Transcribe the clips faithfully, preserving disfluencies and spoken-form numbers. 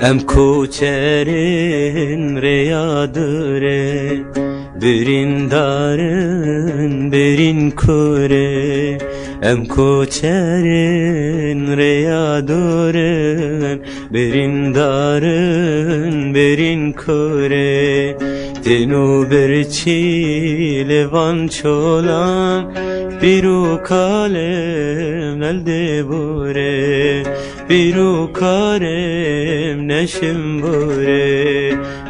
Em koçerên rêya dûrê, birîndarin, birîn kurê. Em koçerên rêya dûrin, birîndarin, birîn kurê. Tên û birçî li van çolan, pîr û kalê mel dê bûrê. Pîr û karêm neşim borê.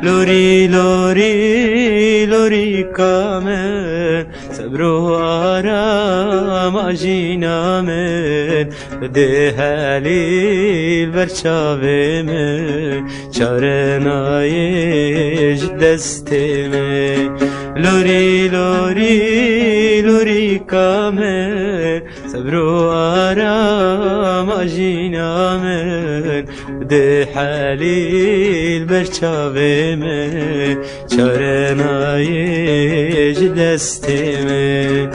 Lorî, lorî, lorîka min, sebr û arama jîna min. Dê helîl ber çavê min, çare nayê ji destê min. Lorî, lorî, lorîka min, sebr û arama jîna min, dê helîl ber çavê min, çare nayê ji destê min.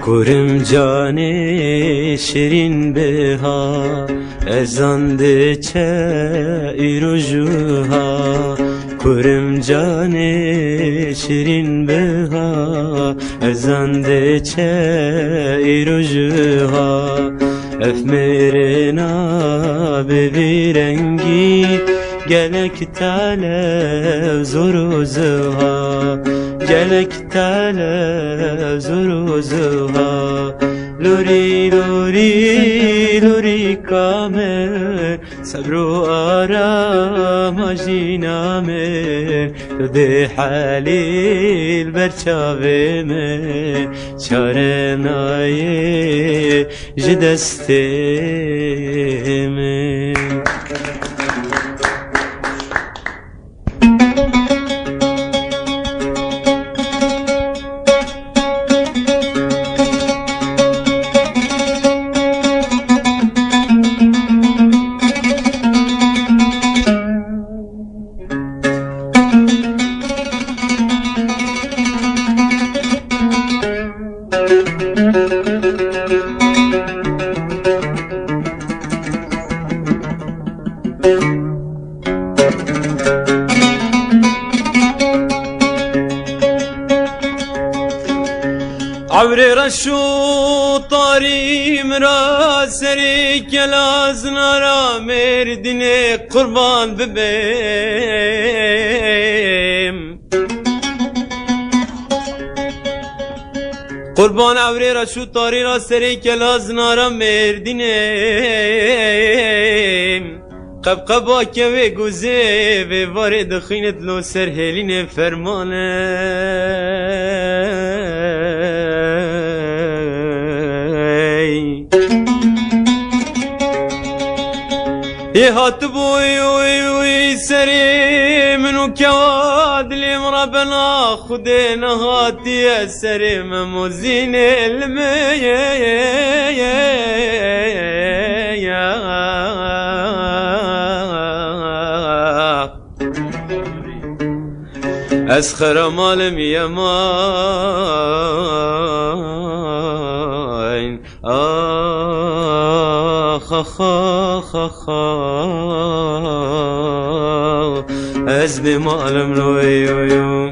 Kurim canê şirîn biha, ezan diçe îro jû ha. Kurim canê şirîn biha, ezan diçe îro jû ha. Ev mêrêna bi vî rengî, gelek tale û zor û ziha, gelek tale û zor û ziha. Lorî, lorî, lorîka min, sebr û arama jîna min, tu dê helîl ber çavê min, çare nayê ji destê min. Ewrê reş û tarî min ra, serê kela zinara Mêrdînê qurban bibêm. Qurban ewrê reş û tarî ra, serê kela zinara Mêrdînê. Qebqeba kevê gozê vê varê dixînit lo ser hêlînê fermanê. Ê hatibû, oy, oy, oy, serê min û kewa dilê min re bena Xwedê nehatiye serê me mozînê li me ye. Ez xera malim yemayn. Ax, ax, ax, ax, ax. Ez bê malim loy, oy, oy.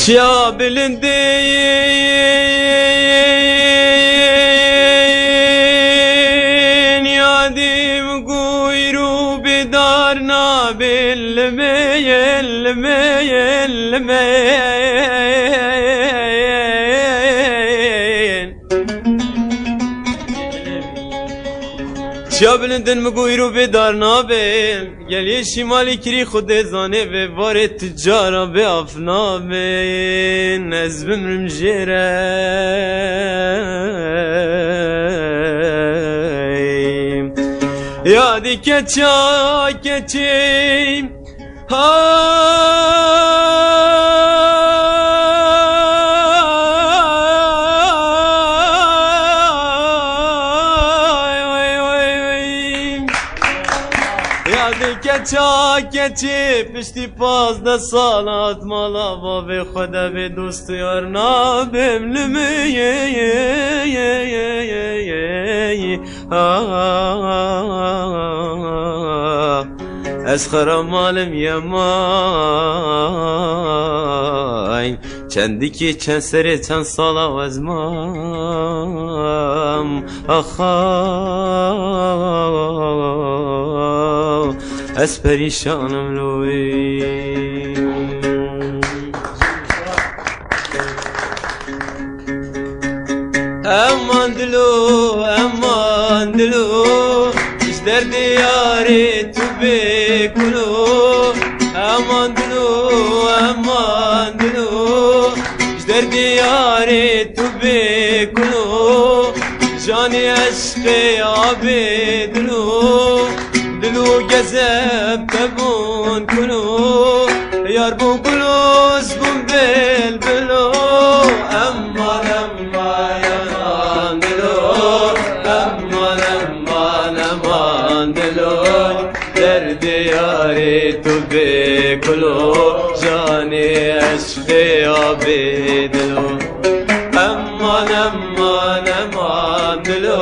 Çiya bilindên yadîm guyr û bidar nabin limeyên, limeyên, limeyên. Çiya bilindin min got îro bê dar nabe. Geliyê şîmalî kirî Xwedê zanê vê varê tu cara bê af nabin. Ez bimrim jê re. Yadî keça keçî. Hay, vay, vay, vay. Yadî keça keçî piştî pazdeh sal hat mala bavê xwe de bê dost û yar nabêm li min. Ah, ez xera malim yemay. Çendikî çend serê çend sala ez mam. Axa, ez perîşanim loy. Eman dilo, eman dilo, ji derdê yarê tu bê kulo. Eman dilo, eman dilo, ji derdê yarê tu bê kulo. Janê eşqê abê dilo. Dilo gezeb te bûn kulo, yar bû gulo, ez bûm bilbilo. Eman, eman, eman dilo, eman, eman, eman dilo, derdê yarê tu bê kulo, janê eşqê abê dilo. Eman, eman, eman dilo,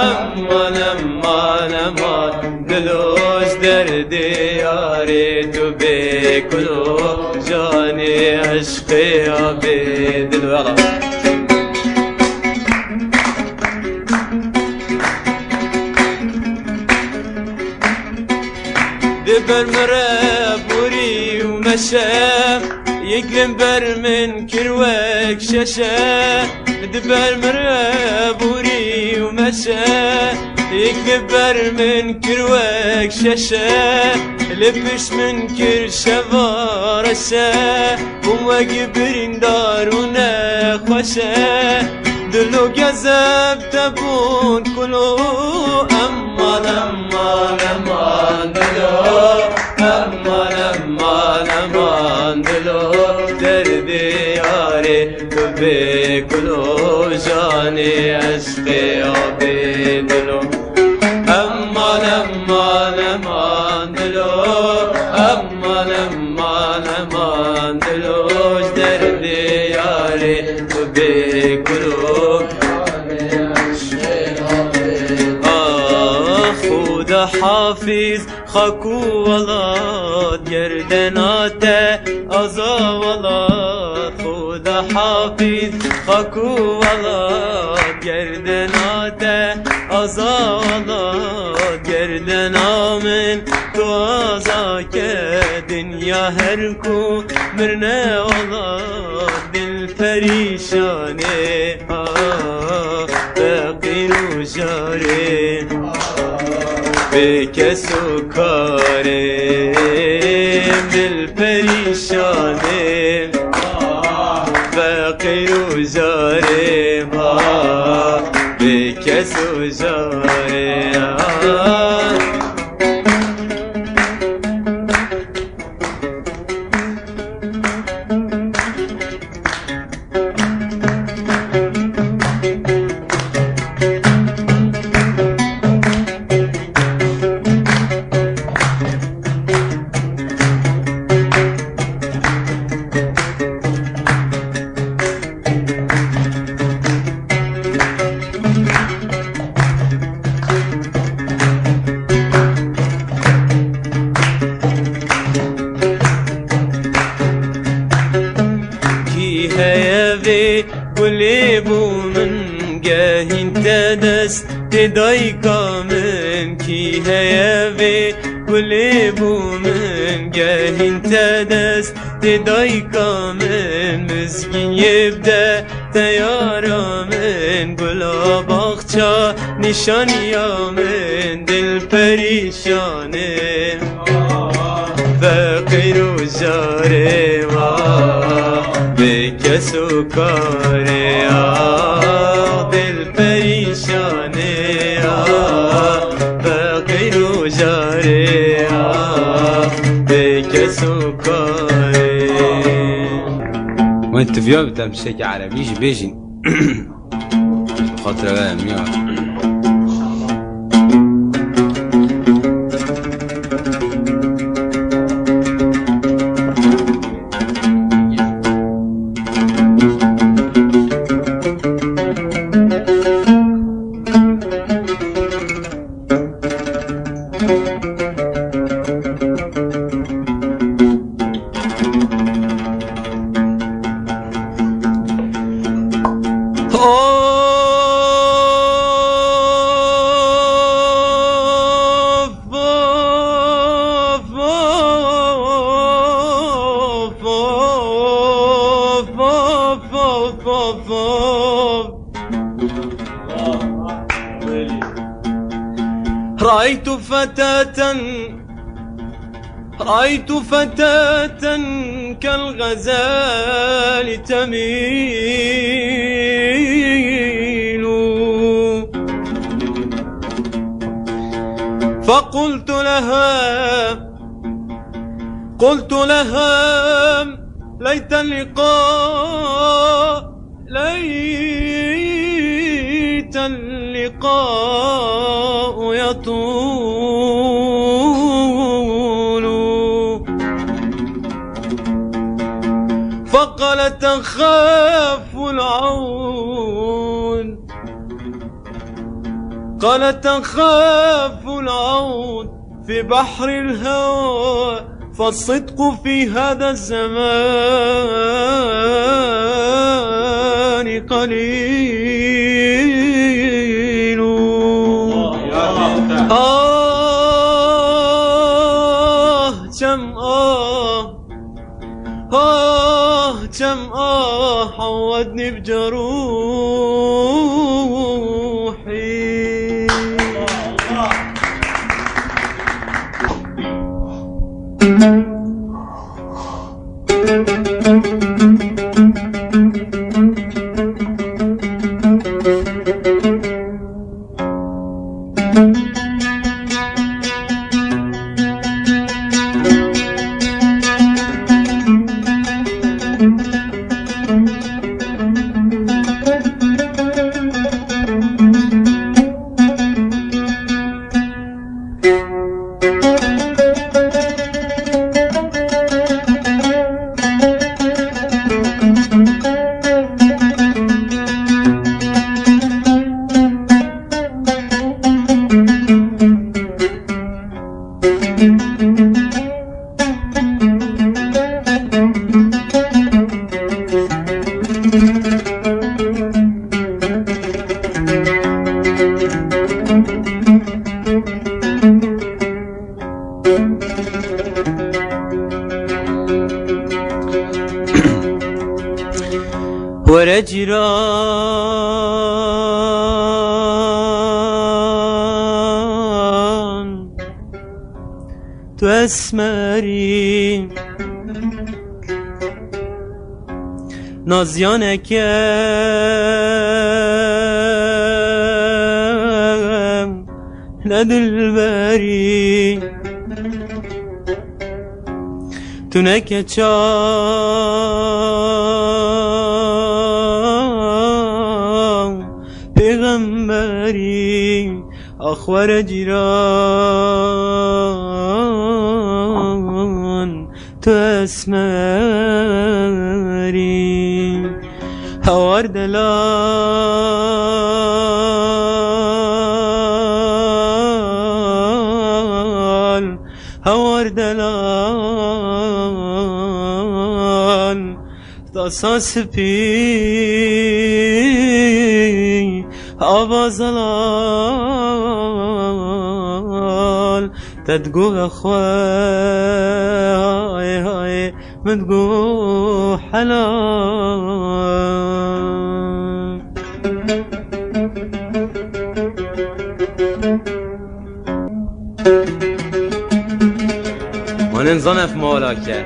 eman, eman, eman dilo, ji derdê yarê tu bê kulo, janê eşqê abê dilo. Yala. Di ber min re borî û meşe, yek li ber min kir wek şeşe. Di ber min re borî û meşe, yek li ber min kir wek şeşe. Li pişt min kir şeva reşe, bûm wek birîndar û nexweşe. Dilo gezeb te bûn kulo, eman, eman, eman dilo, eman, eman, eman dilo, derdê yarê tu bê kulo, janê eşqê abê dilo. Eman, eman, eman dilo, eman, eman, eman dilo, ji derdê yarê tu bê kulo. Ah, Xuda hafiz, xak û welat, gerdena te aza welat. Xuda hafiz, xak û welat, gerdena te aza welat. Gerdena min tu aza ke, dinya her ku mirne welat. Dil perîşanê, ah, feqîr û jarê, bê kes û karê. Dil perîşanê, ah, feqîr û jarê, ah, bê kes û jarê, ah. Kî heye vê gulê bû min, gehîn te destê dayka min? Kî heye vê gulê bû min, gehîn te destê dayka min? Mizgîniyê bide Te yara min gula baxça, nîşaniya min dil perîşan e. Feqîr û carê wa bê kes û karê, ah, dil perîşan e, ah, feqîr û carê, ah, bê kes û karê. Wên tiviya bi dem tiştekî erebî jî bêjîn. Xatire we em ya. رأيت فتاة، رأيت فتاة كالغزال تميل. فقلت لها، قلت لها: ليت اللقاء، ليت اللقاء يطول. فقالت: أخاف العود، قالت: أخاف العود في بحر الهوى، فالصدق في هذا الزمان قليل. آه، كم آه، آه، كم آه عودني بجروحي. Were cîran, tu esmerî. Naziyaneke ne dilberî, tu ne keça pêxemberî. Ax were cîran, tu esmerî. Hewar delal, hewar delal. Tasa spî, ava zelal, Te digo xwe, hay hay, min digo hela. Manin zanef mala ke.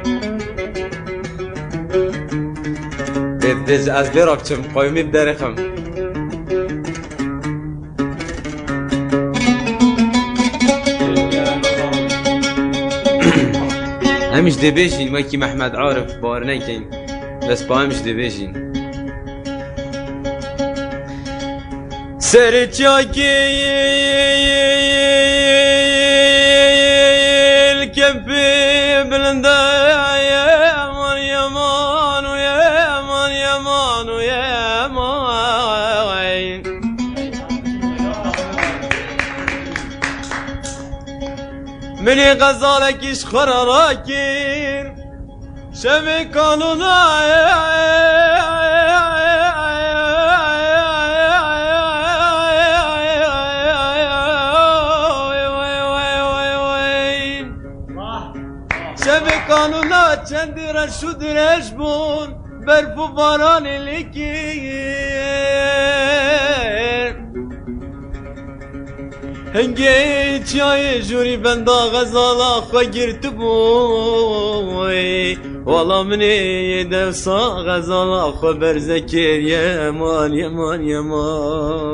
Dê, dê, ez bê rakçim, qayûmî bi derê xem. Em ji dê bêjîn, wekî Mehmet Arif, bar nekin. Bes pa em ji dê bêjîn. Serê çiyakê li kempê bilind e, yeman, yeman û yeman, yeman û yeman. Min ê xezalekî ji xwe re rakir. Şevê kanûna Şevê kanûna çendî reş û dirêj bûn, berf û baranê lê kir. Hingê çiyayê jûrî benda xezala xwe girtibû. Wala min ê dewsa xezala xwe berze kir. Yeman, yeman, yeman,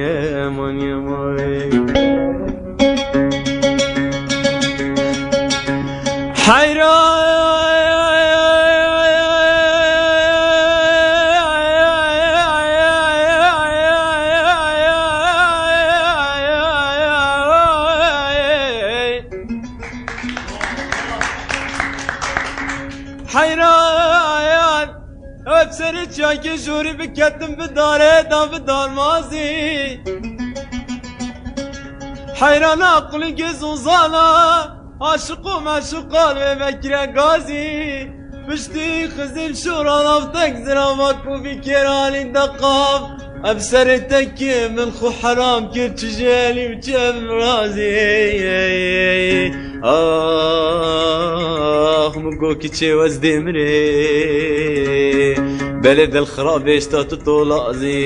yeman, yeman. Heyran. Heyran. Ev serê çiyakê jûrî biketim bi darê da bi darmazî. Heyrana qulî gêz û zana, aşiq û meşiqal wê vekire gazî. Piştî xizim şûra navtek zirava ku vî kêranî deqav. Ev serê tekê min xwe heram kir, çi ji elî û çi ev razî. Ah, min got kiçê wez dê mirê. Belê dilxirabê ji te tu tolazî.